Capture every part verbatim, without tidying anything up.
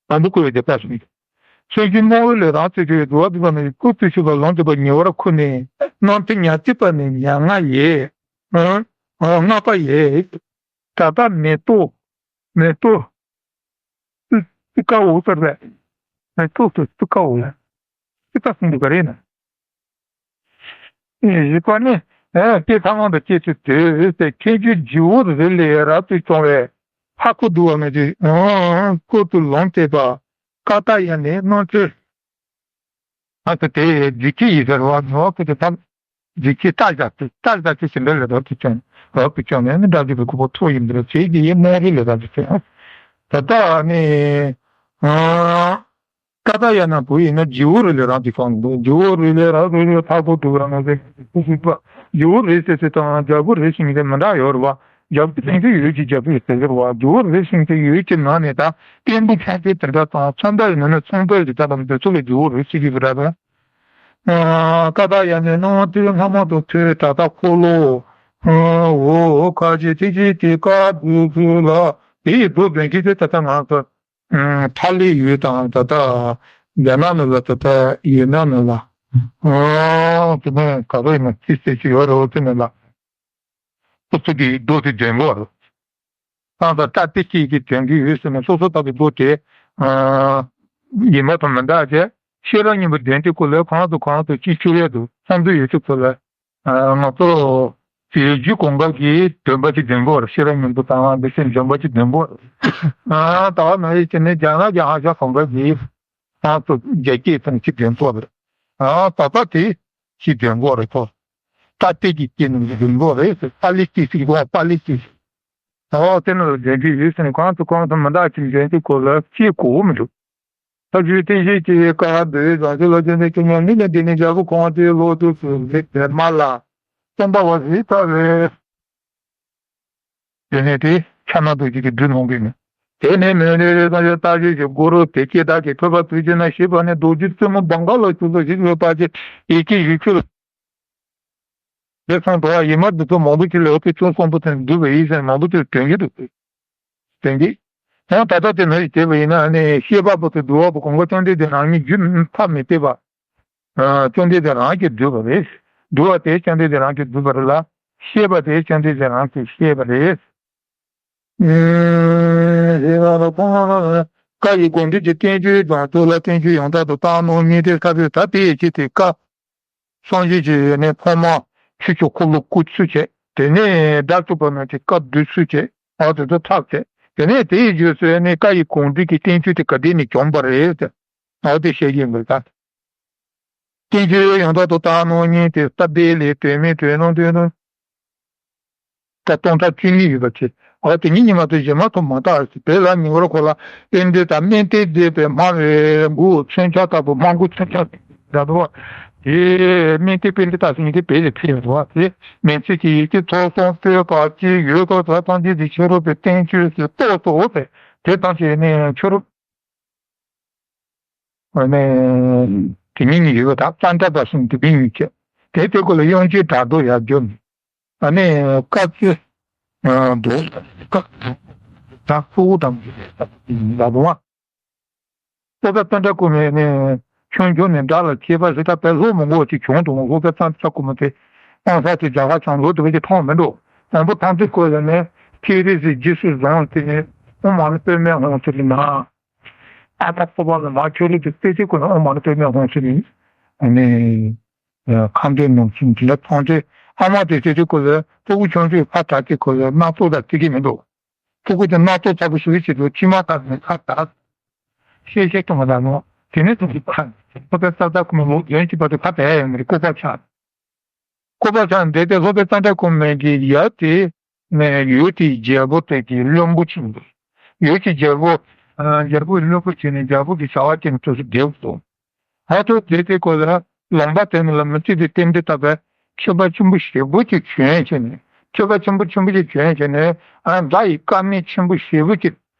དང་པོ་བསྐུལ་བའི་རྒྱབ་ལྟ་ཞིག་མེད། མཚན་གཞི་སྣང་བ་ལས་རང་ཚུལ་གྱི་འདུལ་བ་འདུས་པ་ནི་སྐུ་བརྩེགས་ཤུག་པ་ལོང་སྟེ་པ་ཉེ་བར་ཁུ་ནས་སྣང་མཐའི་ཉ་རྩིས་པ་ནི་ཉ་ལྔ་ཡི། ཨ་ཨ་ལྔ་པ་ཡི། ད་ལྟ་མེ་ཏོག་མེ་ཏོག་སི་སི་ཀ་འོ་ཟེར་བས། མེ་ཏོག་སི་སི་ཀ་འོ་ལ། སི་ཀ་གསུང་གི་ག་རེ་ཡིན་ན། བཞི་པ་ནི། ཨེ་སྐྱེ་ཐ་མང་དུ་སྐྱེ་ཚུལ་དུས་ཟེར་ཁྱེད་ཀྱི་རྗེ་བོ་རི་ལས་རབ་ཏུ་བྱུང་བའི་ཕ་ཁུ་བསྡུ་བ་མེད་དུས་ཨང་སྐུ་དུ་ལོང་སྟེ་པ་ཀ་ཏ་ཡ་ནི་སྣང་ཚུལ། ཨ་ཙི་དེ་རྫུས་སྐྱེས་ཡིན་ཟེར་བ་ནོར་ཁུ་དེ་ཐབས་རྫུས་སྐྱེས་ལྟ་བཞག་ཚུལ་ལྟ་བཞག་ཚུལ་ཞིག་འདི་ལས་རབ་ཏུ་བྱུང་རབ་ཏུ་བྱུང་ནས་ནི་དགྲ་བཅོམ་པའི་སྐུ་པོ་ཐུགས་ཡིན་པར་བྱེད་ཀྱི་ཡེ་སྨོན་རི་ལས་རབ་ཏུ་བྱུང་། ད་ལྟ་ནི་ཨང་། ཀ་ཏ་ཡ་ན་བུ་ཡིན་ན་རྗེ་བོ་རི་ལས་རང་གི་གང་འདུག་རྗེ་བོ་རི་ལས་རང་རི་ལས་ཕ་བུ་དུ་བ་ང་ཟེར་ཁུ་ཁུ་པ། རྗེ་བོ་རི་ཟེར་ཟེར་དང་རྒྱལ་པོ་རི་ཞིང་དེ་མི་འདྲ་ཡོད་རེད་བ། རྒྱལ་པོ་དེང་དུས་ཡོད་ཀྱི་རྒྱལ་པོ་ཡོད་ཟེར་ཟེར་བ་རྗེ་བོ་རི་ཞིང་དེ་ཡོད་ཀྱི་ནང་ནས་ད་བསྟན་པའི་ཆ་ཤས་དེ་འདྲ་དང་ཚོན་པ་ཡིན་ན་ཚོན་པ་ཡི་ད་དམ་དེ་ཚོ་ལས་རྗེ་བོ་རི་ཞིག་གི་བི་ར་དང་། ཀ་ཏ་ཡ་ནས་སྣང་བ་དུས་སྔ་མ་དང་ཐོས་ད་ལྟ་འཁོར་ལོ། འོ་ཁ་ཅིག་ཐིག་ཅིག་དེ་ཀ་བུ་བུ་ལ་དེ་ཡི་བུ་བན་གྱི་དེ་ད་ལྟ་ང་ཚོ། ཨ་ཐ་ལི་ཡུལ་དང་ད་ལྟ་རྒྱ་ནག་ནང་ལ་ད་ལྟ་ཡུན་ནན་ནང་ལ་ཨ་དེ་ནས་ག་རེ་ཡིན་ན་ཅི་ཟེར་གྱི་ཡོད་རེད། འོ་དེ་ནང་ལ་སོ་སོ་གི་རྡོ་དེ་འདོན་དགོས་རེད། ད་ལྟ་སྐྲ་དེ་སྐྱེས་ཀྱི་འདོན་གྱི་ཡོད་ཟེར་ན་སོ་སོ་ལྟ་བུའི་རྡོ་དེ་ཨ་ཡིན་པ་དང་མི་འདྲ་བྱས་ཤེས་རབ་སྙིང་པོ་འདོན་དུས་སྐོར་ལ་གང་དང་གང་དུ་ཅི་བཅུག་ཡས་འདུག་བསམ་ཚུལ་ཡོད་ཚུལ་སྐོར་ལ། ང་ཚོ་དེ་རྒྱུ་གོང་འགབ་ཀྱི་འདོན་པ་ཅིག་འདོན་དགོས་རེད། ཤེས་རབ་སྙིང་པོ་དང་འདི་ཚོའི་འདོན་པ་ཅིག་འདོན་དགོས་རེད། ད་བ་ན་ཡིག་ཅན་ནི་རྒྱ་ནག་གི་ཧ་ཤ་གོང་འགབ་ཀྱི་ང་ཚོ་རྒྱ་སྐད་ཙམ་ཅིག་འདོན་དགོས་རེད། ད་ལྟ་དེ་ཅིག་འདོན་དགོས་རེད་ཁོ། ད་ལྟའི་གི་སྐད་ནང་འདོན་དགོས་རེད་ཟེར། པ་ལི་སྐད་ཅིག་དགོས། པ་ལི་སྐད་ཅིག་ད་བ་དེ་ནང་ལ་འདོན་གྱི་ཡོད་ཟེར་ནས་གང་དུ་གང་དུ་མི་འདྲ་ཅིག་འདོན་དུས་སྐོར་ལ་སྐྱེ་དགོས་མི་འདུག་ལྷ་ཆོས་བསྟན་བཤིག་ཅེས་བཀའ་སྡོད་བཟང་ཆོས་ལ་བརྟེན་ཏེ་ཀུན་མཉམ་ནི་ལས་འདི་ནི་རྒྱལ་པོ་ཁོང་དེའི་ལོ་དུས་སུ་ལེགས་པའི་མ་ལ་སྟོན་པ་བ་ཞིག་ལྟ་བས། དེ་ནས་དེ་ཕྱག་ན་རྡོ་རྗེ་གི་སྦྲུལ་ལོང་གིས་ནི། དེ་ནས་མེ་ལེ་རེ་དང་ཡོད་ལྟ་ཞིག་གི་སྒོ་རུ་དེ་སྐད་བདག་གིས་ཐོས་པ་དུས་ཀྱི་ན་ཞེས་པ་ནི་རྡོ་རྗེ་བཙུན་མོ་བང་ག་ལ་ཞུ་ལོ་ཞིག་ཡོད་པ་ཅི་ཡི་གེ་ཡི་ཆུ་ལ། དེ་སོང་དོ་ཡི་མ་འདི་ཚོ་མང་པོ་ཅིག་ལ་ཨོ་པའི་ཅུང་གསོན་པོ་དེ་འདུས་པ་ཡིན་ཟེར་མང་པོ་ཅིག་དྲན་གྱི་འདུག་དྲན་གྱི། ཡང་ད་ལྟ་དེ་ནོ་ཡི་དེ་བ་ཡིན་ན་ནི་ཤེས་པ་པོ་དེ་འདུལ་བ་པོ་གོང་ག་བཅོམ་ལྡན་འདས་རང་ཉིད་རྒྱུད་ཐ་མི་དད་པ། བཅོམ་ལྡན་འདས་རང་གིས་བསྡུས་པ་རེད། འདུལ་བ་དེ་བཅོམ་ལྡན་འདས་རང་གིས་བསྡུས་པ་རེད་ལ། ཤེས་པ་དེ་བཅོམ་ལྡན་འདས་རང་གིས་ཤེས་པ་རེད། ཨེ་ཞེས་པ་ལ་ཁོང་ལ་བཀའ་ཡི་དགོངས་འགྲེལ་གྱི་བསྟན་བཅོས་དང་ཐུགས་ལ་བསྟན་བཅོས་ཡང་དག་ཏུ་བཏང་ནོ་གཉིས་ཏེ་ཁ་བོས་ད་དེ་ཡི་ཆེད་དུ་བཀའ་སངས་རྒྱས་ཀྱི་ནས་ཐོག་མ་ཆོས་ཀྱི་འཁོར་ལོ་བསྐོར་ཚུལ་བྱས། དེ་ནས་དགྲ་བཅོམ་པ་རྣམས་ཀྱི་བཀའ་བསྡུ་ཚུལ་བྱས། ཨ་དེ་ཚོ་ཐབས་བྱས། དེ་ནས་དེ་ཡི་རྗེས་སུ་ནས་བཀའ་ཡི་དགོངས་འགྲེལ་གྱི་བསྟན་བཅོས་དེ་ག་དེ་ནས་བྱུང་བ་རེད་ཟེར། ཨ་དེ་བཤད་ཀྱི་ཡིན་པས་ད། བསྟན་བཅོས་ཡང་དག་ཏུ་བཏང་ནོ་གཉིས་ཏེ་སྟབས་བདེ་ལས་དོན་མེད་དོན་སྣང་དོན་སྣང་། ད་སྟོང་ཕྲག་བཅུ་གཉིས་ཡོད་པ་ཆེ། ཨ་དེ་གཉིས་གཉིས་མ་གཏོགས་གཞན་མ་ཐོབ་མ་ཐག་ཟེར། དེ་ལ་ཉེ་བར་མཁོ་ལ་ཨེ་འདི་དང་སྨན་ཏེ་བསྡད་པའི་སྨྲ་བའི་མགོ་མཚོན་ཆ་ལྟ་བུ་སྨྲ་མགོ་མཚོན་ཆ་འདྲ་པོ། དེ་སྨན་ཏེ་པེ་འདི་ལྟ་ཟིན་དེ་བེད་ལས་ཕྱིན་རེད་བ། དེ་མན་ཆད་ཀྱི་ཡི་གེ་ཚོགས་གསུམ་སྤྲོས་པ་ཅི་ཡོད་སྐབས་སུ་ཐམས་ཅད་དེ་ཕྱི་རོལ་པའི་བསྟན་བཅོས་སུ་རྟོགས་སོ་ཟེར། དེ་ཐམས་ཅད་ནི་ཕྱི་རོལ། ཨ་ནི་དེ་ཉིད་ནི་ཡོད་པ་དང་ཙན་དྲ་པ་གསུམ་དེ་བིན་ཡོད་ཀྱི། དེ་དེ་ཀོ་ལ་དབྱངས་ཅན་སྒྲ་མདོ་ཡར་བརྗོད་ནས། ཨ་ནི་བཀའ་བཅུ་མདོ་བཀའ་དང་གཙོ་བོ་དང་ལ་དུ་བ། སློབ་དཔོན་ཙན་དྲ་གོ་མི་ནི་ཆུང་ཆུང་ནས་དགྲ་ལ་ཆས་པ་ཞིག་ད་བས་སློབ་མི་འགོ་ཅིག་བྱུང་དུ་སློབ་དཔོན་ཙན་དྲ་གོ་མི་དེ་ཨང་ས་དེ་རྒྱ་གར་ཚང་ལོ་དུ་བ་ཅིག་མཐོང་མི་འགྲོ། དང་པོ་ཐང་ཚིག་ཀོ་ལ་ནི་ཐེག་རིས་སུ་རྗེས་སུ་བཟུང་དེ་ནི་ཨོཾ་མ་ཎི་པདྨེ་ཧཱུྃ་ཟེར་གྱི་ན། ཨ་ད་སོ་པ་ལ་མ་ཁྱོད་ལུགས་ཀྱི་རྩེ་གཅིག་ཁོ་ན་ཨོཾ་མ་ཎི་པདྨེ་ཧཱུྃ་ཟེར་ནས། ཨ་ནི། ཁམས་བདེ་ནང་བཞིན་དེ་ལ་མཐོང་ཚེ་ཨ་མ་དེ་ཚེ་དེ་ཁོ་ལ་ཕྲུ་གུ་ཆུང་ཆུང་ཕ་དྲག་གི་ཁོ་ལ་སྣ་ཚོགས་དང་བརྩི་གི་མི་འདུག་ཕྲུ་གུ་དེ་སྣ་ཚོགས་ཚ་པོ་ཞུ་གི་བྱེད་དུ་མཆི་མ་དག་ནས་ཁ་དག་ཤེས་ཤེས་གཏོང་བ་དང་ནོ། དེ་ནས་ཐུག་གི་ཁ་ཁོ་པའི་ས་བདག་ཁོ་མ་ལོ་རྒན་གྱི་བར་དུ་ཁ་བས་ཡོང་ནས་ལྐུགས་པ་ཆགས། ལྐུགས་པ་ཆགས་འདས་ཏེ་སློབ་དཔོན་ཙན་དྲ་གོ་མི་གི་ཡབ་དེ་ནས་ཡུལ་དེའི་རྒྱལ་པོ་དེ་གི་བློན་པོ་ཆེན་པོ། ཡུལ་གྱི་རྒྱལ་པོ། རྒྱལ་པོའི་བློན་པོ་བྱས་ནས་རྒྱལ་པོ་གི་བྱ་བ་ཅན་དུ་བསྡེབས་སོ། ཧ་ཐོ་དེ་དེ་ཀོ་ལ་ལུང་པ་དེ་ནི་ལ་མི་ཚེ་དེ་རྟེན་འབྲེལ་བཏབ་པའི་མཆོད་པ་ཆེན་པོ་ཞེ་པོ་ཅིག་བྱོན་བྱས་ནས་མཆོད་པ་ཆེན་པོ་ཆེན་པོ་ཅིག་བྱོན་བྱས་ནས་ཨ་མཛའ་ཡི་དཀར་མེ་ཆེན་པོ་ཞེ་པོ་ཅིག་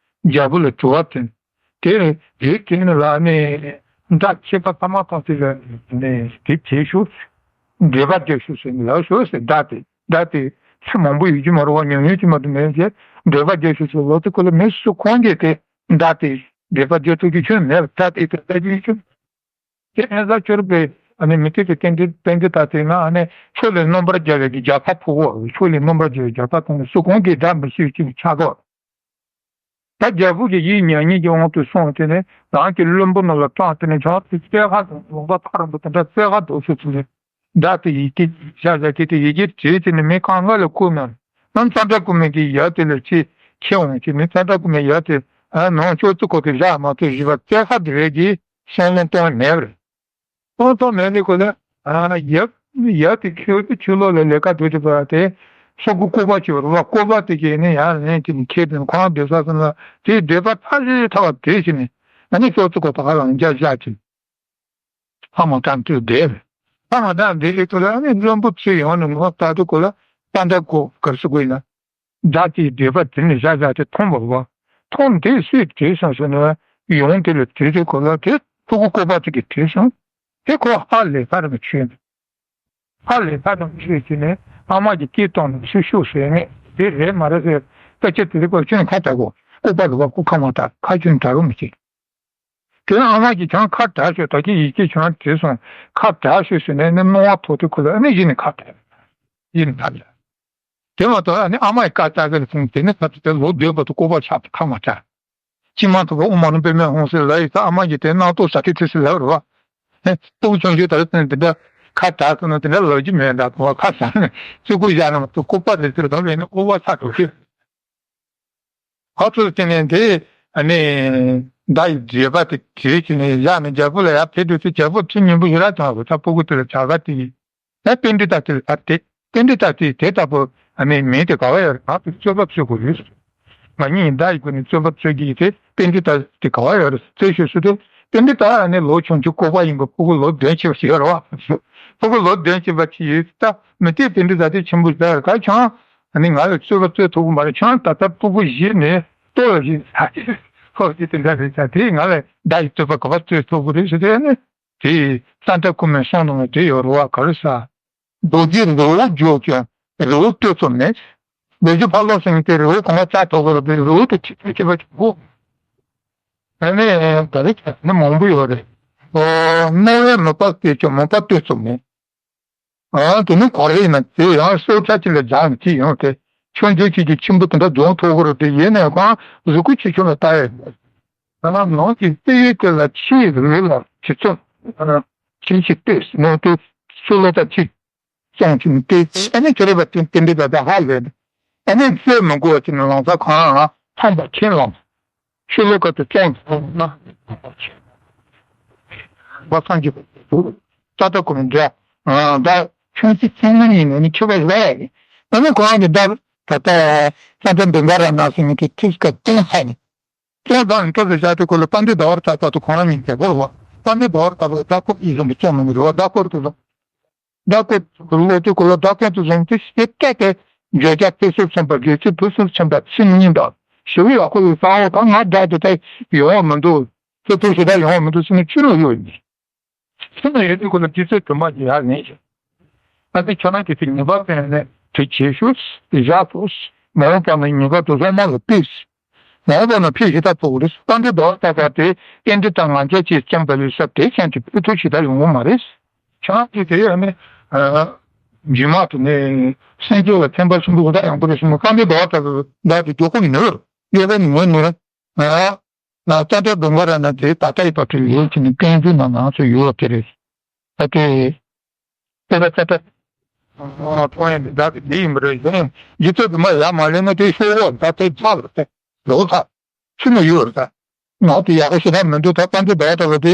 རྒྱལ་པོ་ལ་བྲོ་བ་བཏོན། དེ་རེད་དེ་དེ་ནི་ལ་ནི་འདྲ་ཁྱད་པར་ཐ་མ་ཐམས་ཅད་ལ་ནི་དེ་བྱེད་ཤོག་འགྲེལ་པ་རྒྱག་ཤོག་ཟེར་ནི་ལ་ཤོག་ཟེར་འདྲ་དེ་འདྲ་དེ་ཚེ་མང་པོ་ཡོད་ཀྱི་མ་རེད་བ། ཉུང་ཉུང་ཅིག་མ་གཏོགས་མེད་ཅེས་འགྲེལ་པ་རྒྱག་ཤོག་ཟེར་ལོ་དེ་ཀོ་ལ་མི་སུ་ཁོང་གིས་དེ་འདྲ་དེ། འདོད་པ་འཇལ་ཐུབ་རྒྱུ་ཁྱོན་ནས་མེད་པ་ད་ལྟའི་དུས་ད་ཅི་ཞུ། དེ་ནས་ས་ཆུ་རུ་པའི་ཨ་ནི་མི་ཐུབ་ཀྱི་རྟེན་འབྲེལ་རྟེན་འབྲེལ་ད་དེ་ན་ཨ་ནི་ཆོས་ལས་རྣམ་པར་རྒྱལ་བའི་གི་རྒྱལ་ཁ་ཕོག་གོ། ཆོས་ལས་རྣམ་པར་རྒྱལ་བའི་རྒྱལ་ཁ་ཐོབ་ནས་སུ་གང་གིས་བསྒྲལ་མི་ཤེས་ཅིག་ཆགས་གོ། ད་རྒྱལ་པོ་གི་ཡིད་མྱ་ངན་གྱི་དབང་དུ་སོང་སྟེ་ནི་རང་གི་བློན་པོ་རྣམས་ལ་སྤྲང་སྟེ་ནི་བྱང་དུ་རྩེ་ཁ་དང་ལུང་པ་ཐག་རིང་པོ་དེ་འདྲ་རྩེ་ཁ་འདུག་སུ་ཚུལ་ནི་བདག་དེ་ཡི་གེ་བཞག་བཞག་གི་དེ་ཡི་གེ་བྲིས་ཏེ་ནི་མི་གང་ག་ལ་བསྐུར་ན་ནམ་ཙན་དྲ་བཀོད་མའི་གི་ཡབ་དེ་ལ་ཅི་ཁྱེད་འོང་ཅི་ནི་ཙན་དྲ་བཀོད་མའི་ཡབ་དེ་ཨ་ནང་ཅོག་ཙེ་ཁོ་དེ་བཞག་མ་ཐུབ་བཞི་པ་རྩེ་ཁ་དེ་རེད་ཀྱི་སེམས་ལན་གཏོང་མེད་པ་རེད། ཁོང་ཚོ་མེད་ནི་ཁོ་ལ་ཡབ་ཡབ་དེ་ཁྱོད་ཀྱི་ཆུ་ལོག་ལ་ལས་ཀ་སྒྲུབ་ཀྱི་པ་དེ་སོ་གུ་ཀོ་པ་ཆུ་རུ་བ་ཀོ་པ་དེ་གས་ནི་ཡང་ལན་དེ་ནི་ཁྱེད་དེ་ཁོང་སྡོད་ས་སོང་ལ་དེའི་སྡོད་པ་ཐག་ཆོད་ཐག་པ་དེ་ཞིག་ནི་ཨ་ནི་ཤོག་ཚུ་ཀོ་ཐག་ལ་འཇའ་བཞག་ཅིང་ཕ་མ་ཀམ་ཏུ་བསྡད་ཕ་མ་ཀམ་བསྡད་ལས་ཁོ་ལ་ཨ་ནི་བློན་པོ་ཚུ་ཡོང་ནི་ངོ་ལྟ་དུ་ཁོ་ལ་ཏན་ཏན་ཀོ་གར་སུ་དགོས་ན། བདག་གིས་འདོད་པ་དེ་ནི་བཞག་བཞག་སྟེ་མཐོང་བ་བ། མཐོང་དེ་སུས་བྲིས་སོང་ཟེར་ན་ཡོང་དེ་ལ་དུས་དེ་ཁོ་ལ་དེ་ཕྲུ་གུ་ཀོ་པ་དེ་གིས་བྲིས་སོང་། དེ་ཁོ་ཧ་ལས་ཁ་རང་ཆོས་ནས་ཧ་ལས་ཁ་རང་ཆོས་ཀྱི་ནས་ཨ་མ་གི་སྐད་གཏོང་ནས་ཆུ་ཤོག་ཟེར་ནས་དེ་རེད་མ་རེད་ཟེར་སྐད་ཆ་དེ་རིགས་པ་ཁྱོད་ཁ་བྲལ་གོ། ཀོ་པ་རུ་བ་ཁོ་ཁ་མ་བྲལ་ཁ་ཁྱོད་བྲལ་རོ་མི་བྱེད། དེ་ཨ་མ་གིས་ཁྱང་ཁ་བྲལ་ཤོག་ད་གིན་ཡི་གེ་ཁྱང་བྲིས་སོང་ཁ་བྲལ་ཤོག་ཟེར་ནས་ནི་རྣོ་བ་ཐོག་ཏུ་ཁོ་ལ་ཨ་ནི་གཞི་ནས་ཁ་བྲལ། གཞི་ནས་ཁ་བྲལ། དེ་མ་གཏོགས་ཨ་ནི་ཨ་མ་ཡི་བཀའ་རྟགས་ཀྱི་ལ་སོང་དེ་ནི་ད་དེ་ལོ་བསྡད་པ་དུ་ཀོ་པ་ཆགས་པ་ཁ་མ་བྲལ། ཅི་མ་ཐུབ་པ་ཨོ་མ་རུམ་པའི་སྨན་ཧོང་སེ་ལ་ཡི་ད་ཨ་མ་གིས་དེ་སྣང་ཏོག་ཟ་ཁི་ཐི་སི་ལབ་རེད་བ། ཧེ་ཏོག་ཆུང་ཆུང་ད་རེ་དེ་འདྲ་ཁ་བྲལ་སོང་ན་དེ་འདྲ་ལབ་ཀྱི་མེད་འདྲ་གོ་བ་ཁ་བྲལ་ནས་ཙི་གུ་བཞག་ན་མ་གཏོགས་ཀོ་པ་རེ་ཟེར་ད་རེ་ནི་ཀོ་པ་ཆགས་འགྲོ་གི། ཁོ་ཚོས་དེ་ནས་དེ་ཨ་ནི་ཟླ་ཡི་བརྗོད་པ་དེ་བྲིས་ཀྱི་ནས་བཞག་ནས་རྒྱལ་པོ་ལ་ཡར་ཕེབས་དུས་སུ་རྒྱལ་པོ་ཁྲི་སྙིང་པོ་ཞིག་ར་བྱུང་བ་ད་ཕྲུ་གུ་དེ་ལ་བྱ་དགའ་དེ་ཡིན། ད་པཎྜི་ཏ་དེ་ལ་ད་དེ་པཎྜི་ཏ་དེ་དེ་ལྟ་བུ་ཨ་ནི་མིང་དེ་ག་བ་ཡོད་རེད་ང་ཚོས་རྩོད་པ་རྩོད་དགོས་རེད། ང་གཉིས་ཟླ་ཡི་སྒོ་ནས་རྩོད་པ་རྩོད་ཀྱི་ཡིན་དེ་པཎྜི་ཏ་དེ་ག་བ་ཡོད་རེད་རྩོད་ཤོད་སུ་དེ་པཎྜི་ཏ་ཨ་ནི་ལོ་ཆུང་ཆུང་ཀོ་པ་ཡིན་པ་ཕྲུ་གུ་ལོ་བདུན་ཕྱིན་པ་ཞིག་ཡོད་རེད་བ། ཕྲུ་གུ་ལོ་བདུན་ཕྱིན་པ་ཅིག་ཡོད་ད་མི་དེ་པཎྜི་ཏ་དེ་ཆེན་པོ་ཟེར་ག་ཆང་། ཨ་ནི་ང་ལ་རྩོད་པ་རྩོད་ཐུབ་ཀྱི་མ་རེད། ཁྱོད་ད་ལྟ་སྤུ་གུ་བཞི་ནས་ལྟོ་ལ་བཞི་ཟ་ཁོ་བཞི་དེ་འདྲ་རེད་ཟ་དེས་ང་ལ་ཟླ་ཡི་རྩོད་པ་ག་པར་རྩོད་ཐུབ་ཀྱི་རེད་ཟེར་དུས་ཨ་ནི་དེས་ཙན་དན་ཁུག་མའི་གསང་དུ་ང་དེ་ཡོད་རེད་བ་ག་རེ་ཟ། རྡོ་རྗེ་རི་བོ་འཇོག་ཀྱང་རི་བོ་གཏོད་ཐུབ་མེད། རྡོ་རྗེ་ཕར་ལོག་ཟིན་དེ་རི་བོ་གང་ལ་བཙའ་ཐུབ་ཀྱི་རེད་པས་རི་བོ་དེ་ཁྱི་ཁྱི་བྱེད་པ་ཅིག་དགོས། ཨ་ནི་ག་རེ་བྱ་ནི་མང་པོ་ཡོད་རེད། ཨོ་རྣ་བས་མི་ལྤགས་གཏོད་ཀྱང་མི་ལྤགས་གཏོད་ཐུབ་མེད། ཨ་དེ་ནི་ག་རེ་ཡིན་ན་དེ་ཡང་སྲོག་ཆགས་ཅིག་ལ་སྦྱར་ནས་ཅི་ཡོང་དེ་ཆུང་ཆུང་ཅིག་གི་ཁྱིམ་པོ་དེ་འདྲ་རྫོང་ཐོག་གི་རུ་དེ་ཡིན་ནའི་ཁོང་གཟུགས་སྐུ་ཆེ་ཆུང་ལ་ལྟ་ཡས་མེད། ད་ནང་གི་རྩི་ཡུལ་དེ་ལ་ཕྱིའི་རི་ལ་ཁྱི་ཚོ་ཁྱི་ཞིག་ལྟོས་ནང་དུ་སུ་ལ་ད་ཁྱི་ཙོང་ཁྱི་ལྟོས་ཨ་ནི་ཁྱི་རེ་བ་དེ་དེ་འདྲ་ད་ད་ཧ་ལས་ནས་ཨ་ནི་རྩོད་མི་དགོས་པ་ཅིག་ནི་ལང་ཚ་གང་ལ་ཐོང་པ་ཁྱི་ལང་ཤོ་ལོ་ཀ་དུ་ཙོང་ན་བ་སང་གི་ཙ་ད་ཀུ་མི་འདྲ་ད་ཆུང་སྲིད་ཚན་ན་ཡིན་ནས་ནི་ཁྱི་བ་ལས་ཨ་ནི་གང་གི་ད་ད་ད་ད་ད་འདི་འདྲ་ར་ན་སི་ནི་ཁྱི་ཁྱི་ཀ་ཏོང་ཧ་ནི། ཀྱང་བདག་ནི་སྐབས་སུ་བཞག་སྟེ་ཁོ་ལ་དཔལ་ལྡན་ཟླ་བ་གྲགས་པ་དང་ཁོང་རང་གཉིས་མཇལ་སྐོར་བ། དཔལ་ལྡན་ཟླ་བ་གྲགས་པ་ཟླ་སྐོར་གྱི་བཟང་པོ་བཙོང་མི་རུ་བ་ཟླ་སྐོར་དུ་བཟང་། ཟླ་སྐོར་དུ་ལོག་སྟེ་ཁོ་ལ་ཟླ་སྐོར་དུ་བཟང་སྟེ་ཞེས་སྐད་དེ་བརྗོད་བྱ་ཕུན་སུམ་ཚོགས་པ་དགེ་ཚུལ་ཕུན་སུམ་ཚོགས་པ་ཚུལ་གཉིས་དང་ཞི་བའི་འོག་ཁོ་ཡི་གསང་བ་དང་ང་བདག་དེ་ལྟར་ཡོང་བ་མི་འདུག་ཚུལ་ཕུན་སུམ་ཚོགས་ཡོང་བ་མི་འདུག་ཟེར་ནས་ཆུ་ལ་གཡུགས་ཡིན། ཚུར་ཡོད་དུས་ཁོ་ལ་རྗེ་བཙུན་སྒྲོལ་མ་ཞེས་ཡར་ལེན་ཞིང་། ཨ་ཙི་ཁྱོད་རང་གི་ཚིག་ངེས་པར་ཕན་ནས་དེ་བྱེད་ཤོག་བཞག་སོ། མ་འོངས་པ་ན་ཉེན་ཁ་དུ་སོང་མ་ལ་ཕུལ། མ་འོངས་པ་ན་ཕུལ་ཞེ་དྲག་ཕོག་རེད། ད་འདི་ཟླ་བ་ལྟ་བ་དེ་ཏན་ཏན་དང་ང་ཚོ་ཅིག་བསྟན་པ་ལས་སབ་དེ་ཅན་གྱི་ཕུལ་ཐུབ་ཞེ་དྲག་ཡོང་གི་མ་རེད། ཁྱོད་རང་གིས་དེ་ཡང་ནི་རྗེས་མ་དུ་ནི་སེམས་ཅན་ལ་ཕན་པ་ཆེན་པོ་ཞེ་དྲག་ཡོང་གི་རེད་ཟེར་ནས་ད་འདི་ཟླ་བ་ལྟ་བུ་ཟླ་དེ་མགྱོགས་པོ་ནོར་ཡོད་པའི་ངོས་ནས། ལ་ཙ་ཏྲ་དུང་ག་ར་ན་དེ་ད་ལྟ་ཡི་བར་དུ་ཡོད་ཅིང་ནི་ཀན་ཇུ་ན་ནང་སུ་ཡོད་པ་དེ་རེད། ད་དེ་ཏེ་ད་ཙ་ཏྲ་ཐོང་ཡང་འདི་ད་དེ་ཡིན་པ་རེད་ཟེར་ཡང་རྗེ་བཙུན་དུ་མ་ཡ་མ་ལེན་ན་དེ་ཤོག་འོ་ད་དེ་ཚ་ལ་དེ་ལོ་ཚ་ཚུ་ན་ཡོད་རེད་ད། ང་དེ་ཡག་པོ་ཞེ་དྲག་མི་འདུག་ད་ཀན་ཇུ་ད་ད་ལ་དེ་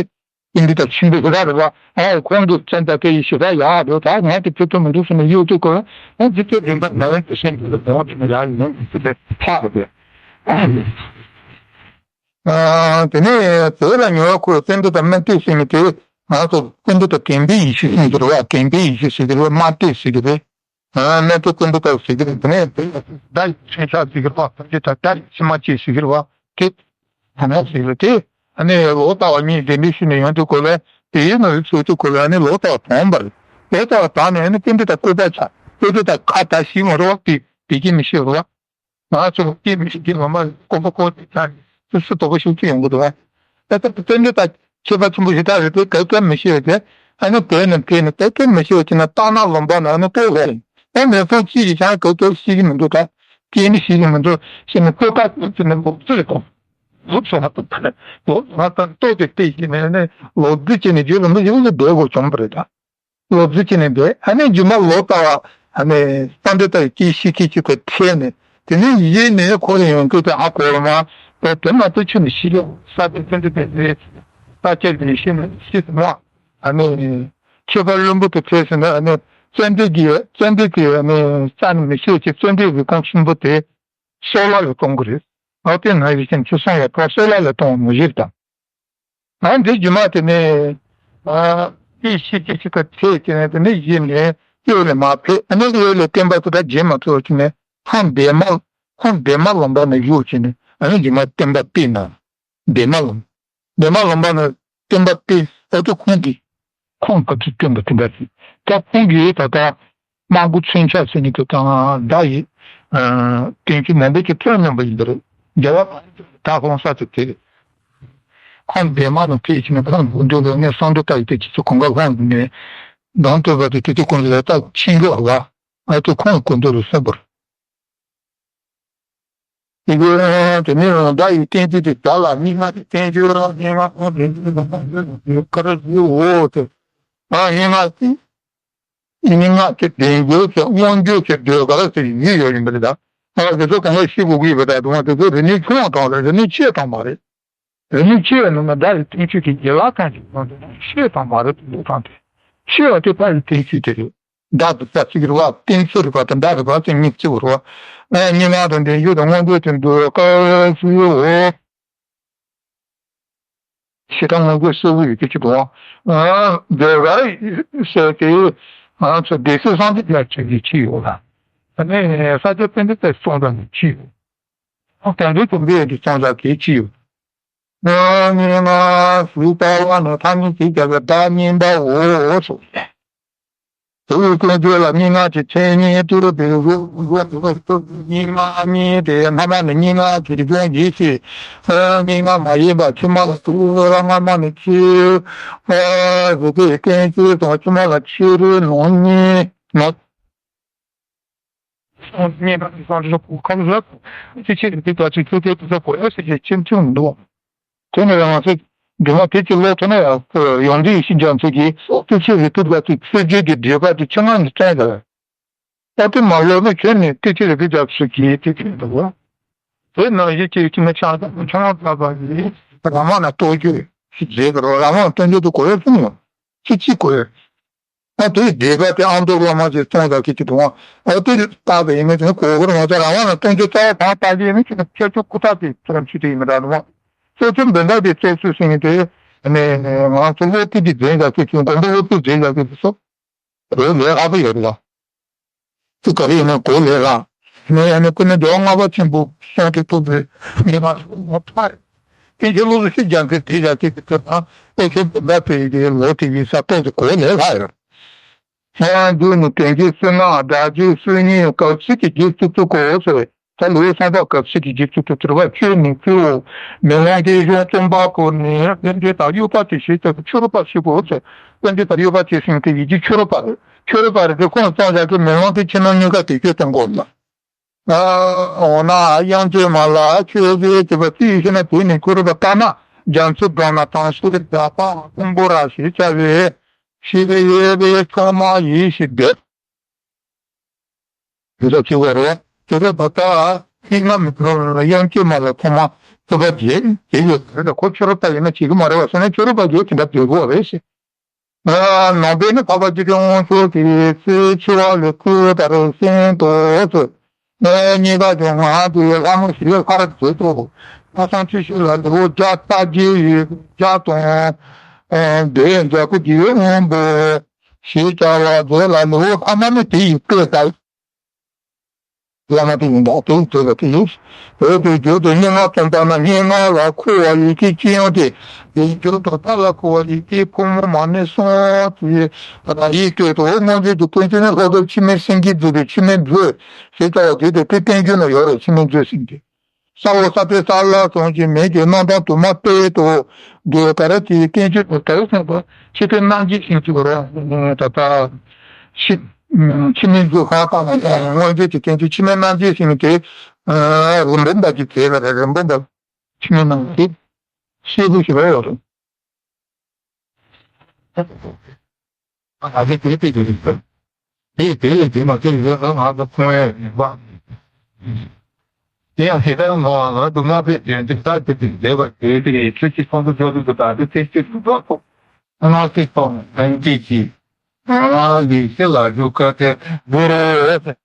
ཀིན་དི་ད་ཆིན་པོ་ཞེ་དྲག་རེད་བ། ཨ་ཁོང་གི་བཙན་ད་དེ་ཡི་ཞེ་དྲག་ཡག་རེད་ད་ང་དེ་ཕུལ་ཐུབ་མི་འདུག་ཟེར་ནས་གཡོ་ཅུག་གོ་ཨ་རྗེ་བཙུན་རིམ་པ་ན་ཡང་དེ་སེམས་ཀྱི་ལ་དེ་ཡག་ཡིན་ནོ་དེ་ཕག་རེད། ཨ་དེ་ནས་བོད་ལ་ཉོ་བ་ཁོས་ཀུན་འདུས་དང་སྨན་བཏུས་ཟེར་མཁན་དེ་ང་ཚོ་ཀུན་འདུས་དང་གན་པའི་ཡེ་ཤེས་ཟེར་གྱི་རེད་བ། གན་པའི་ཡེ་ཤེས་ཟེར་གྱི་རེད་བ། སྨན་བཏུས་ཟེར་གྱི་རེད། ཨ་སྨན་བཏུས་ཀུན་འདུས་དང་ཟེར་གྱི་རེད། དེ་ནས་བོད་ལ་ཟླ་ཡི་མཚོན་ཆ་ཟེར་གྱི་རེད་བ། ཀུན་འདུས་དང་ཟླ་ཡི་མཆི་མ་བཅས་ཟེར་གྱི་རེད་བ། དེ་ད་ནས་ཟེར་གྱི་རེད། དེ་ཨ་ནི་ལོ་ཙཱ་བ་གཉིས་གདན་འདྲེན་ཞུས་ནས་ཡོང་དུས་སྐོར་ལ་དེའི་ནང་ཚུད་དུས་སྐོར་ལ་ཨ་ནི་ལོ་ཙཱ་བ་དྲངས་པ་རེད། ལོ་ཙཱ་བ་དྲངས་ནས་ཨ་ནི་ཀུན་འདུས་དང་ཀུན་འདུས་དང་ཁ་བརྡ་ཞིག་མ་རེད་བ། དེ་དེ་གྱིས་མི་ཤེས་རེད་བ། ང་ཚོ་སྐད་མི་ཤེས་ཀྱི་ངོ་མ་ཀོ་ཀོ་ཀོ་དེ་ཆ་ནས་སུ་སུ་དོག་པོ་ཤུགས་ཆེ་ཡོང་གི་འདུག་ཨ། ད་ལྟ་བརྩོན་འགྲུས་དང་ཁྱད་པར་ཆེན་པོ་ཞིག་ད་རེད་དེ་ག་ག་མི་ཤེས་པ་དེ་ཨ་ནི་བོད་ནས་བོད་ནས་ག་ག་མི་ཤེས་པ་ཅིག་ན་སྟག་སྣ་ལུང་པ་ན་ཨ་ནི་ལྟོགས་ལས་ཨ་མི་ཚང་གཅིག་གིས་ཀྱང་ག་ག་ཤེས་ཀྱི་མི་འདུག་ད་སྐད་ནི་ཤེས་ཀྱི་མི་འདུག་ཤེས་ནས་ལྟོགས་པ་ཅིག་ནས་ལོག་རྩིས་དང་ལོག་སོང་བ་དང་ལོག་སོང་བ་དང་ལྟོགས་ཏེ་བལྟས་ཤེས་ནས་ནི་ལོག་རྩིས་བྱས་ནས་རྒྱུ་ལ་མི་ཡོང་ནས་བསྡད་དགོས་བྱུང་བ་རེད་ད། ལོ་རྒྱུས་ཅི་ནས་འདས་ཨ་ནི་རྒྱུ་མ་ལོ་ལྟ་བ་ཨ་ནི་ས་འདི་ལྟ་བུའི་སྐྱེ་ཤི་སྐྱེ་ཆུ་གི་ཐད་ནས་དེ་ནས་ཡིད་ནས་འཁོར་ཡོང་དུས་དེ་ཨ་གོ་རུ་མ་དེ་དེ་མ་གཏོགས་ཆུ་ནས་ཤི་ཡོང་ས་དེ་ཙན་དེ་དེ་དེ་ས་ཆ་ལས་ཤི་ནས་ཤི་སོང་བ་ཨ་ནི་ཁྱད་པར་བླུན་པོ་དེ་ཐད་ཟིན་ན་ཨ་ནི་བཙན་འདྲེ་གི་བཙན་འདྲེ་གི་ཨ་ནི་རྩ་ནས་མི་ཤེས་ཀྱི་བཙན་འདྲེ་གི་གོང་ཆེན་པོ་དེ་སོག་ལ་ལ་གཏོང་གི་རེད། ཨ་དེ་ན་ཡི་ཤན་ཆུ་སོང་བ་ཁ་སོག་ལ་ལ་གཏོང་བ་མི་ཤེས་དང་། ང་འདི་རྒྱུ་མ་དེ་ནས་ཨ་ཏི་ཤི་ཅི་ཅི་ཀ་ཐེ་ཅི་ནས་དེ་ནས་ཡིན་ནས་གཡོ་ལས་མ་ཕེ་ཨ་ནི་གཡོ་ལས་བསྟན་པ་དེ་དག་རྗེས་མ་ཐུབ་ཅི་ནས་ཧང་བདེ་མ་ཧང་བདེ་མ་ལོན་པ་ནས་གཡོ་ཅི་ནས་ཨ་ནི་རྒྱུ་མ་བསྟན་པ་པི་ན་བདེ་མ་ལོན་བདེ་མ་ལོན་པ་ནས་བསྟན་པ་པི་ཨ་ཏི་ཁོང་གི་ཁོང་གི་བསྟན་པ་བསྟན་པ་ཅི་ད་ཁོང་གི་ད་ལྟ། དམག་དགུ་མཚོན་ཆ་ཟེར་ནི་དེ་དང་ཟླ་ཡི་སྟེང་གི་མོན་པའི་གི་ཐོན་མཉམ་པ་ཡིན་པ་རེད། རྒྱལ་བ་ད་ཧོང་ས་དེ་དེ་རེད། ཁོང་བདེ་མ་དང་ཕེད་ཕྱིན་ནས་ཁོང་དགུ་འདོད་ལ་ངས་སང་འདོད་ལྟ་ཡི་དེ་ཁྱེད་ཚོ་གང་ག་ཧོང་དུ་ནས་གདོང་སྟོད་པ་དེ་དེ་དེ་ཀུན་ལ་ལྟ་ཕྱིན་གི་བ་ཨ་ཏི་ཁོང་དགུ་འདོད་ལ་སེམས་པར། དེ་གི་དེ་ནས་རང་ཟླ་ཡི་བསྟན་བཅོས་དེ་ཟླ་ལ་སྙིགས་མ་དེ་བསྟན་བཅོས་སྙིགས་མ་ཁོང་དེ་ནས་ཁར་ཡི་འོ་དེ་ཨ་སྙིགས་མ་དེ། སྙན་ངག་གི་བདེན་བརྗོད་ཀྱི་མངོན་བརྗོད་ཀྱི་ཟློས་གར་ཟེར་ཡི་ཡོད་ཡིན་པ་རེད་ད། ང་དེ་ཚོ་གང་ལ་ཤེས་དགོས་ཀྱི་ཡོད་པ་ད་དུང་དེ་ཚོ་རིག་གནས་ཆུང་བ་དང་རེད། རིག་གནས་ཆེ་དང་མ་རེད། རིག་གནས་ཆེ་བའི་ནང་ན་ཟླ་ཡི་བསྟན་བཅོས་ཀྱི་ཡན་ལག་ཙམ་ཞིག་ཡོང་དུས་ཤེས་དང་མ་རེད་དུ་ལོ་དང་དེ་ཤེས་པ་དེ་ད་ཡི་བསྟན་བཅོས་དེ་རེད། ཟླ་དུ་ཟླ་གཅིག་རེད་བ། བསྟན་བཅོས་རེད་བ་དང་ཟླ་རེད་བ་ཟེར་གཉིས་གཅིག་རེད་བ། ཨ་སྙན་ངག་དང་བདེན་བརྗོད་དང་མངོན་བརྗོད་དེ་ཟློས་གར་ཟེར་ཡོད། ཞེ་དྲག་ངོ་རྒོལ་གསལ་པོ་ཡོད་ཀྱི་ཅིག་འདུག་ཨ་འདོད་ར་ཟེར་ཏེ་ང་ཚོ་སྡེ་སྲིད་སངས་རྒྱས་ལ་བྱེད་ཀྱི་ཅི་ཡོད་ལ། ཨ་ནི་ས་སྐྱ་པཎྜི་ཏའི་གསུང་རབ་ནི་ཅི་ཡོད། ཨ་དོན་དུ་དུམ་པའི་གི་གསུང་རབ་ཀྱི་ཅི་ཡོད། ཨ་ནི་ང་སུ་ལྟ་བ་ནི་ཐ་སྙད་ཅིག་བྱ་བའི་བདག་ཉིད་པའོ་སོ། དེ་ཡི་ཀུན་སྤྱོད་ལ་སྙན་ངག་གི་མཚན་ཉིད་དུ་དེ་རུ་རུ་རུ་སྙན་ངག་གཉིས་དེ་སྔ་མ་ནི་སྙན་ངག་གི་རིག་གཞུང་ཡིན་ཞེས། སྙན་ངག་མ་ཡིན་པ་ཕྱི་མ་ལ་དུ་ར་སྔ་མ་ནི་ཕྱི་རུ་ཀུན་སྤྱོད་དང་ཕྱི་མ་ལ་ཕྱི་རོལ་ནང་གཉིས་ནང་སྙན་པ་དེ་སང་རི་ཁོ་ཁམས་ལ་ཅི་ཆེ་རིག་པའི་བརྡ་ཆད་ཆུ་ཚོད་དུ་ས་གོ་ཡ་ཟེར་གྱི་ཁྱིམ་ཆུང་མི་འདུག་དེ་ནས་ང་ཚོ་འདི་མ་དེ་ཅི་ལོ་ཐོན་ན་ཡང་ཡོང་འདི་ཡེ་ཤེས་རྒྱ་མཚོ་གིས་ཏི་ཆེ་རི་ཏི་རྒྱ་མཚོའི་ཆོས་བརྒྱུད་ཀྱི་འགྲེལ་པ་དེ་ཆུ་ངག་ནས་བསྟན་ཡོད། ཨ་ཏི་མ་ལོ་ནི་ཁྱོད་ནི་ཏི་ཆེ་རི་ཏི་རྒྱ་མཚོ་གིས་དེ་ཁྱོད་འདུག་བ། དེ་ནང་བཞིན་གྱི་ཁྱི་མི་ཆང་དང་ཆུ་ངག་བསླབ་པ་ཡིས་ར་མ་ན་རྟོགས་རྒྱུ་ཞིག་རེད་ཀྱི་རོ། ར་མ་ན་སྟོན་རྒྱུ་དེ་གོ་ཡ་གསུང་ཡོང་ཅི་ཅི་གོ་ཡ། ཨ་དེའི་འགྲེལ་པ་དེ་ཨ་མདོ་བླ་མ་ཞིག་གསུངས་དང་ཁྱེད་ཀྱི་དུང་ཨ་དེ་བཏགས་པ་ཡིན་མིན་དེ་གོ་བར་ང་ཚོ་རང་དབང་ལ་སྟོན་རྒྱུ་རྩ་བ་གང་བཏགས་ཀྱི་ཡིན་མིན་ཁྱེད་ཀྱི་ཁྱེད་ཚོ་ཁུ་ཐག་དེ་ཚོ་རང་ཆུ་དེ་ཡིན་མི་འདྲ་དུང་ཁྱེད་ཚོ་འདི་འདྲ་དེ་རྩད་ཚུལ་ཟིན་ཡིན་དེ་ནས་ང་ཚོ་བློ་ཐུག་གི་འཛིན་དང་ཁྱེད་ཀྱི་མགོན་པོ་བློ་ཐུག་འཛིན་དང་ཁྱེད་ཀྱི་སོ་རེད་ལས་ཨ་ཕ་ཡོད་རེད་ལ། ཚུ་ག་རེ་ཡིན་ན་གོ་ལས་ར། ནས་ཡང་ནས་ཀུན་ནས་འགྲོ་བ་ལྔ་པ་ཆེན་པོ་གསུང་གི་ཐུག་པའི་ཉི་མ་ངོ་ཕ། དེ་རྗེས་ལོ་སུ་ཤི་རྒྱ་མཚན་དེ་ཡ་དེ་གི་ཐུག་ན་ཨེ་ཤེ་བོད་པ་ཕེ་ཡི་ལོ་དེ་ཡི་ས་ཏོག་ཏུ་གོ་ལས་ལྷག་ཡོད། ཧེ་ཡང་རྒྱུ་ནི་དོན་གྱི་བསོད་ནམས་དགྲ་བཅོམ་བསོད་སྙོམས་གབ་ཚིག་གི་རྗེས་སུ་བཙུགས་གོ་ཟེར་བས། ད་ལོའི་སོང་པ་གབ་ཚིག་གི་རྗེས་སུ་བཙུགས་ཟེར་བ་ཆོས་ནི་ཆོས་འོ། མེ་ལོང་གི་གཞུང་རྩོམ་པ་པོ་ནི་དཔལ་འབྲེལ་དང་གཡོ་བ་དེ་ཞེས་བྱ་བའི་ཆོས་རབ་པ་ཞིག་གོ་ཟེར། དཔལ་འབྲེལ་དང་གཡོ་བ་དེ་ཟེར་དེ་ཡི་གེ་ཆོས་རབ་པ་རེད། ཆོས་རབ་པ་རེད་དེ་ཁོང་རྩོམ་བྱ་གི་མེ་ལོང་གི་ཕྱི་ནང་གཉིས་ཀ་དེ་ཆོས་དང་གོ་ལ། འོ་ན་དབྱངས་ཅན་མ་ལ་ཆོས་ཟེར་བྱས་པ་དེ་ཡི་ཤེས་ན་དེ་ནི་ཆོས་རབ་པ་ལྟར་ན་རྒྱ་མཚོའི་འགྲམ་ན་དྭངས་ཤེལ་རྒྱགས་པ་ཕུང་པོ་ར་ཞེས་བྱ་བའི་ཤེས་པའི་ཡོད་པའི་ཆུང་མ་ཡིན་ཞེས་འདོད། དེ་ལ་ཆེ་བ་རེད། དེ་ལ་ད་ལྟ་ཧིན་ང་མི་ཁོ་ལ་དབྱངས་ཅན་མ་ལ་ཁོ་མ་ཐུབ་པ་བྱེད་དེ་ཡོད་རེད། ཁོ་ཆོས་རབ་པ་ཡིན་ན་བྱེད་ཀྱི་མ་རེད་བ། སོང་ན་ཆོས་རབ་པ་ཡོད་དེ་འདྲ་བྱེད་དགོས་རེད་ཟེར། ནང་པའི་ནི་འཕགས་པ་སྤྱི་དྲིལ་དབང་ཕྱུག་གིས་ཚེ་འཆི་བ་ལས་བསྐུལ་བར་གསན་ཏོ་ཟེར། གཉིས་ཀ་ཀྱང་ང་དེ་ལྷ་མོ་ཞིག་ལ་ཁར་བྱེད་དོ། ལྷ་སྲུང་ཆུ་ཤེལ་ལ་ལེའུ་བརྒྱ་རྩ་བརྒྱད་ཡོད་བརྒྱ་དང་། ཨེ་འདོད་འཛག་པོ་རྒྱལ་བའི་དབང་པོ། ཞེས་བྱ་བ་མཛོད་ལ་ལེའུ་ཐ་མ་ནི་དེ་ཡི་སྟོད་ལྟར། བླ་མ་དེ་ཡིན་ད་དེ་ཡི་སྟོད་ལ་དེ་ཡིན། བོད་དུ་བསྒྱུར་དུ་སྙན་ངག་རྩོམ་པ་ན་སྙན་ངག་ལ་མཁོ་བ་ཡི་གེ་ཅི་ཡང་སྟེ། དེ་བསྒྱུར་དུ་ཐབས་ལ་མཁོ་བ་ཡི་གེ་ཕོ་མོ་མ་ནི་གསུམ་གྱི་ཡི་སྟོད་དུ་མངོན་བརྗོད་ཀྱི་ཀུན་སྤྱོད་ནི་ལྷོ་ལྡོག་འཆི་མེད་སེང་གེས་བསྡུས་པའི་འཆི་མེད་མཛོད་ཞེས་བྱ་བ་དེ་དེ་དེ་བསྟན་བཅོས་ན་ཡོད་རེད། འཆི་མེད་མཛོད་ཟེར་གྱི། ས་འོག་ས་པའི་ས་ལ་སོང་ཞིང་མེད་ཀྱི་རྣམ་གྲངས་དུ་མ་སྟེ་དུ་དུ་ག་ར་དེའི་སྐྱེ་མཆེད་དུ་དར་སོང་བ་ཕྱི་དེ་རྣམ་འབྱེད་ཤིང་གཅིག་ར་ད་ལྟ་ཕྱི་ཕྱི་མའི་འཇུག་ཁ་ཁ་ལ་མངོན་བརྗོད་ཀྱི་སྐྱེ་མཆེད་ཕྱི་མའི་རྣམ་འབྱེད་ཤིང་དེ་རིམ་པ་འདྲ་གི་དེ་ལ་རིམ་པ་འདྲ་ཕྱི་མའི་རྣམ་འབྱེད་ཤེས་བུ་ཞིག་ར་ཡོད་རེད། ང་ཚོ་དེ་དེ་དེ་དེ་དེ་དེ་ལས་དེ་མ་ཁྱེར་ཡོད་ང་ཚོ་ཁོང་ཡང་ཡིན་པ། དེ་ཡང་དེ་ལྟར་ང་ང་ཚོ་ང་ཕེབས་དོན་དེ་ལྟར་དེ་དེ་བསྡད་པ་དེ་དེ་ཆུ་ཆུ་ཁོང་ཚོ་ཆོས་ལུགས་དང་དེ་ཚེ་སྐྱིད་སུ་འགྲོ་ཐུབ། ང་ཚེ་ཐོག་ནས་ཐན་ཅི་ཅི་ང་ལི་ཤི་ལ་རྒྱུ་ཁ་དེ་དེ་རེད།